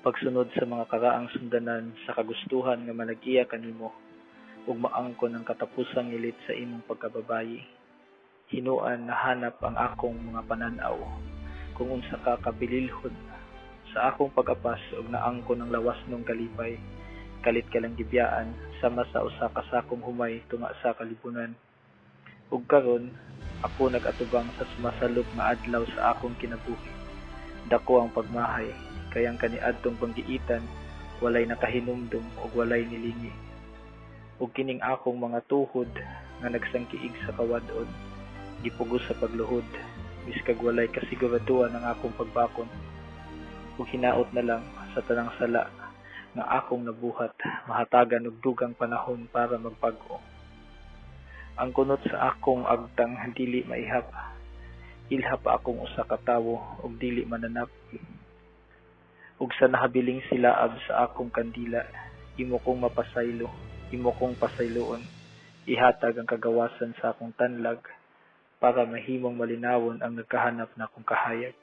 Pagsunod sa mga karaang sundanan sa kagustuhan nga manag-iya kanimo ug maangkon ang katapusang ngilit sa imong pagkababayi. Hinuan nahanap ang akong mga panan-aw kung unsa ka kabililhon sa akong pag-apas ug naangkon ang lawasnong kalipay. Kalit ka lang gibiyaan sama sa usa ka sakong humay tunga sa kalibunan. Ug karon ako nag-atubang sa sumasalop nga adlaw sa akong kinabuhi. Dako ang pagmahay kay ang kaniadtong banggiitan walay nakahinumdom ug walay nilingi. Ug kining akong mga tuhod nga nagsangkiig sa kawad-on gipugos sa pagluhod biskag walay kasiguraduhan ang akong pagbakon. Ug hinaot na lang sa tanang sala nga akong nabuhat mahatagan og dugang panahon para magbag-o. Ang kunot sa akong agtang dili maihap. Ilha pa akong usa ka tawo ug dili mananap. Ug sa nahabiling silaab sa akong kandila, imo kong mapasaylo, imo kong pasayloon, ihatag ang kagawasan sa akong tanlag para mahimong malinawon ang nagkahanap nakong kahayag.